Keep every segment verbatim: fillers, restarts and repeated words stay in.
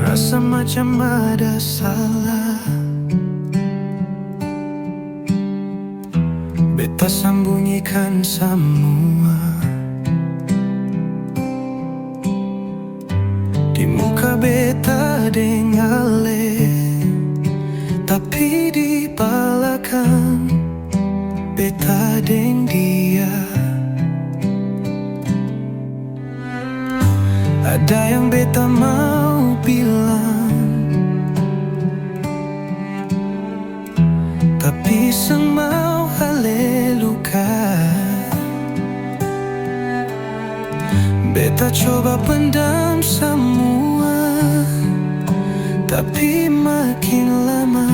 Rasa macam ada salah. Beta sambunyikan samua. Di muka beta deng ale, tapi di balakang beta deng dia. Ada yang beta mau bilang, tapi seng mau ale luka. Beta coba pendam samua, tapi makin lama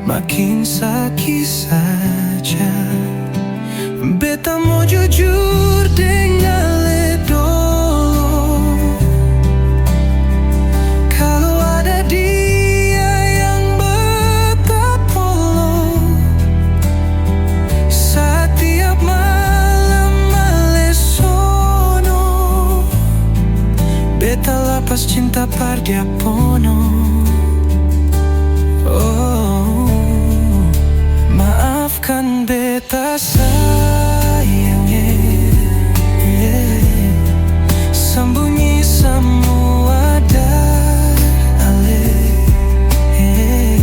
makin saki saja. Beta mo jujur deng ale dolo. Kalu ada dia yang beta polo, satiap malam ale sono, beta lapas cinta par dia pono. Oh, maaf kan beta sayang, eh, eh. Sambunyi samua dari ale, eh.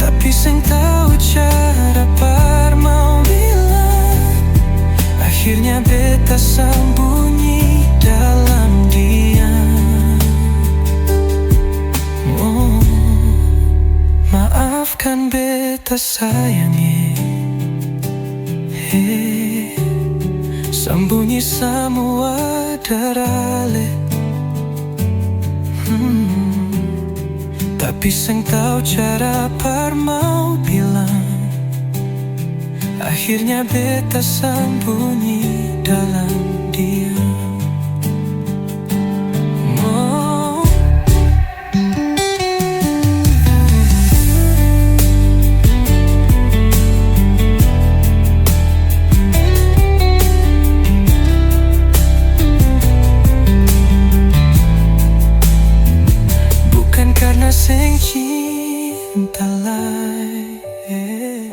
Tapi seng tau cara par mau bilang. Akhirnya beta sambunyi dalam diam. Oh, maafkan beta sayang, eh. He, sambunyi samua dari ale. Hmm, tapi seng tau cara par mau bilang. Akhirnya beta sambunyi dalam diam. Oh. Bukan karna seng cinta lai, eh.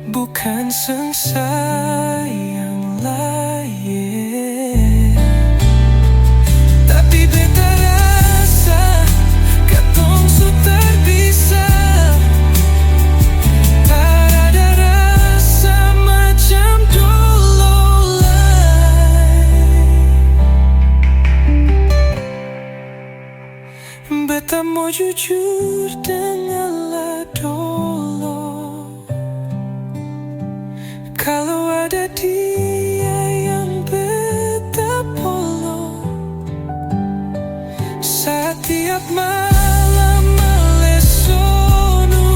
Bukan seng sayang lai, tapi beta rasa katong su tar bisa. Tarada rasa macam dolo lai. Beta mo jujur deng Allah dolo. Kalu ada dia yang beta polo, satiap malam ale sono,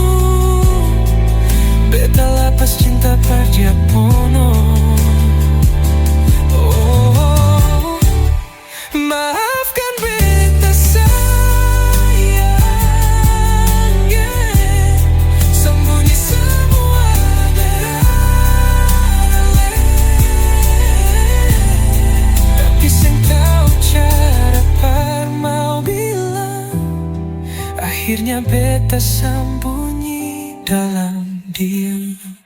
beta lapas cinta par dia pono. Oh. Maafkan beta sayang, yeah. Sambunyi samua dari ale, tapi seng tau cara par mau bilang. Akhirnya beta sambunyi dalam diam.